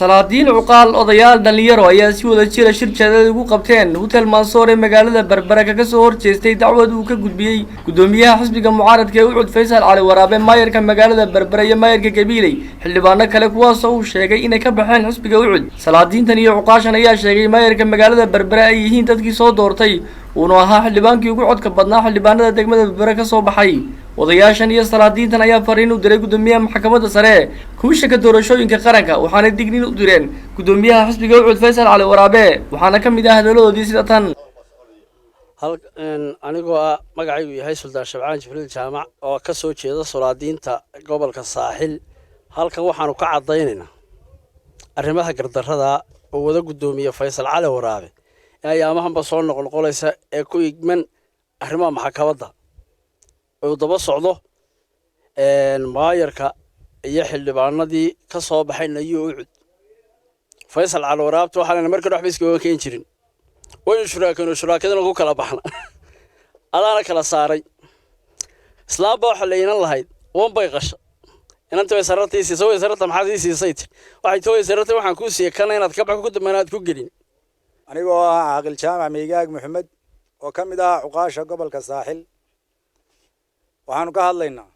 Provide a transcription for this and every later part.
Salaadiin, cuqaal, odayaal, dhalinyaro ayaa si wada jira shir jaraa'id ugu qabteen Hotel Mansoor ee magaalada Berbera, kaga soo horjeestay dacwad uu ka gudbiyey gudoomiyaha xisbiga mucaaradka ee UCID, Faysal Cali Waraabe, maayarka magaalada Berbera iyo maayarka Gabiiley, xildhibaano kale, kuwaasoo uu sheegay inay ka baxeen xisbiga UCID. Salaadiintan iyo cuqaashan ayaa sheegay maayarka magaalada Berbera ay yihiin dadkii soo doortay, uuna ahaa xildhibaankii ugu codka badnaa xildhibaanada degmada Berbera ka soo baxay. Odayaashan iyo salaadiintan ayaa fariin u diray gudoomiyaha Maxkamadda Sare, Komishanka Doorashooyinka Qaranka, waxaana digniin u direen gudoomiyaha xisbiga UCID, Faysal Cali Waraabe. Waxaana ka mid ah hadaladoodii sida tan. Hal anigoo ah magacaygu yahay Suldaan Shabcaan Jibriil Jaamac oo ka soo jeeda sulaadiinta gobolka Saaxil, halkan waxaanu ka caddaynaynaa arrimaha gardarrada oo wada guddoomiye Faysal Cali Waraabe ee ayaamahanba soo noqnoqonaysa ee ku igman arrimaha maxkamadda uu daba socdo maayarka iyo xildhibaanadii ka soo baxay nayo UCID. Faysal Cali Waraabta waxaana markan waxba iskaga keen jirin, waynu shuraakano, shuraakadana ku kala baxna, adaana kala saaray. Islaamba waxa la inan lahayd wan bay qasha, inanta way sarartii siisay. Way sararta maxaa sii siisay? Tir waxay tooyay sararta waxaan kuu siiyey kana inaad ka baxo, ku dambana aad ku gelin. Anigoo ah Caaqil Jaamac Miigaag Maxamed oo ka mid ah cuqaasha gobolka Saaxil, waxaanu ka hadlaynaa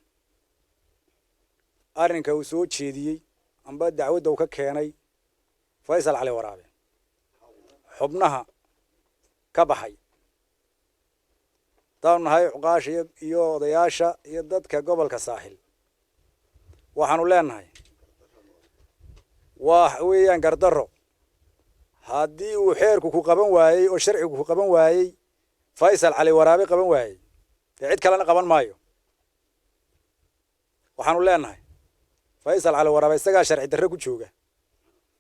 arrinka uu soo jeediyey amba dacwadda uu ka keenay Faysal Cali Waraabe xubnaha ka baxay. Haddaanu nahay cuqaasha iyo odayaasha iyo dadka gobolka Saaxil, waxaanu leenahay waa weeyaan gardarro. Haddii uu xeerku ku qaban waayey oo sharcigu ku qaban waayey, Faysal Cali Waraabe qaban waayey, dee cid kalena qaban maayo. Waxaanu leenahay Faysal Cali Waraabe isagaa sharci darre ku jooga.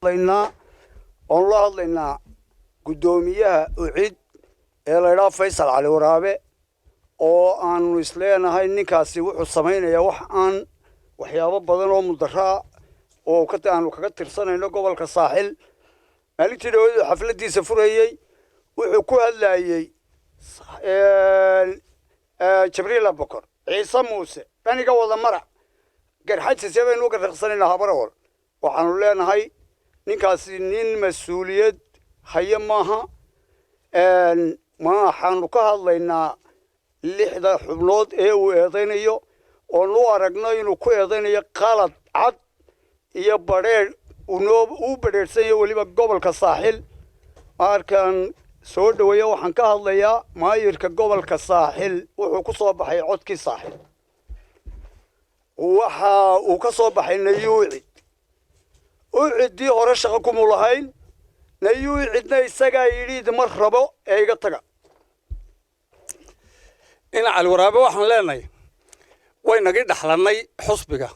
Oonu la hadlaynaa guddoomiyaha UCID ee la idhaha Faysal Cali Waraabe, oo aanu isleenahay ninkaasi wuxuu samaynayaa wax aan waxyaabo badan oo mudaraa oo aanu kaga tirsanayno gobolka Saaxil. Maalintii dhaweedu xafladdiisa furayey wuxuu ku hadlaayey Jibriil Abokor, Ciise Muuse, dhaniga wada mara, Garxajise baynu u garraqsanaynaa, Habarawal. Waxaanu leenahay ninkaasi nin mas-uuliyad haye maaha. Waxaanu ka hadlaynaa lixda xubnood ee uu eedaynayo, oonu u aragno inuu ku eedaynayo qalad cad iyo badrheedh unoo uu badrheedhsanyayo weliba gobolka Saaxil. Markaan soo dhaweeya, waxaan ka hadlayaa maayirka gobolka Saaxil. Wuxuu ku soo baxay codkii Saaxil, waxa uu ka soo baxay nayuucid. UCIDii hore shaqo kumu lahayn, nayuucidna isagaa yidhi ma rabo ee iga taga. In Cali Waraabe waxaan leenahay way nagii dhaxlannay xusbiga,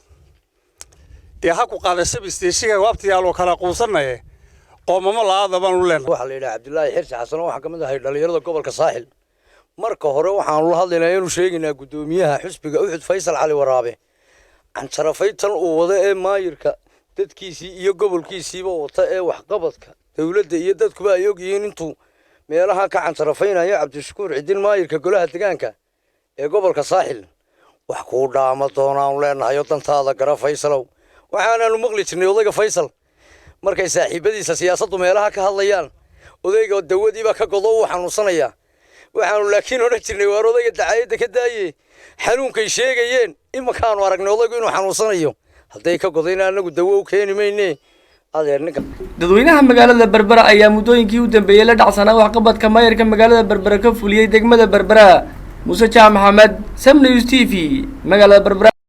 dee ha ku qaada sabisteeshiga waabtayaaloo kala quusanaye, qoomamo la'aada baanu leenahay. Waxaa la yidhaha Cabdillaahi Xirsi Xasan, waxaan ka mid ahay dhallinyarada gobolka Saaxil. Marka hore waxaanu la hadlaynaa inuu sheegaynaa guddoomiyaha xusbiga UCID, Faysal Cali Waraabe, canjarafaytan uu wado ee maayirka dadkiisii iyo gobolkiisiiba wata ee waxqabadka dowladda iyo dadkuba ay ogyihiin intuu meelaha ka canjarafaynayo Cabdishakuur Cidin, maayirka golaha degaanka ee gobolka Saaxil. Wax kuu dhaama doonaanu leenahay oo dantaada gara, Faysalow. Waxaanaanu maqli jirnay odayga Faysal markay saaxiibadiisa siyaasaddu meelaha ka hadlayaan, odayga dawadiiba ka godo, uu xanuunsanayaa. Waxaanu laakiin odhan jirnay, waar odayga dacaayadda ka daaye, xanuunkay sheegayeen imankaanu aragnay odaygu inuu xanuunsanayo. Hadday ka godayna annagu dawo u keeni mayne, adeer ninka. Dadweynaha magaalada Berbera ayaa muddooyinkii u dambeeyey la dhacsanaa waxqabadka maayarka magaalada Berbera ka fuliyey degmada Berbera. Muuse Jaamac Maxamed, Sam News TV, magaalada Berbera.